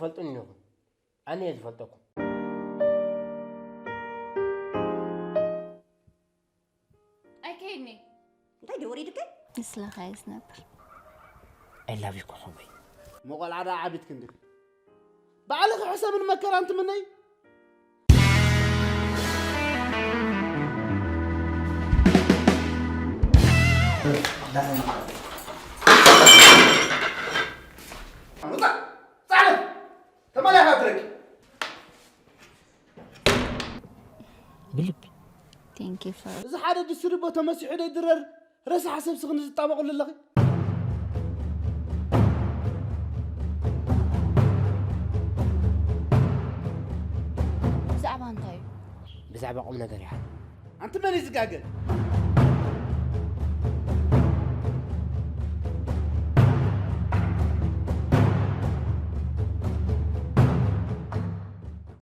ትፈልጡኒ ኢኹም። ኣነ እየ ዝፈልጠኩም። ኣይከይድኒ። እንታይ ደወሪድከ? ንስለኻ እዩ ዝነብር። I love you ኮኾበይ። መቆልዓ ደኣ ዓቢት ክንድክ ባዕልኺ ሕሰብን መከራን ትምነይ። ውፃእ! ፃዕለት! ተመላኢኻ ትረኪ። ብልቢ Thank you for እዚ ሓደ ድስቲ ድቦ ተመሲሑ ደይድረር ረሳሕ ሰብ ስኽኒ ዝጣበቑሉ ኣለኺ። ብዛዕባ እንታይ እዩ? ብዛዕባ ቁም ነገር ይሓ ኣንቲ መን እዩ ዝጋገ?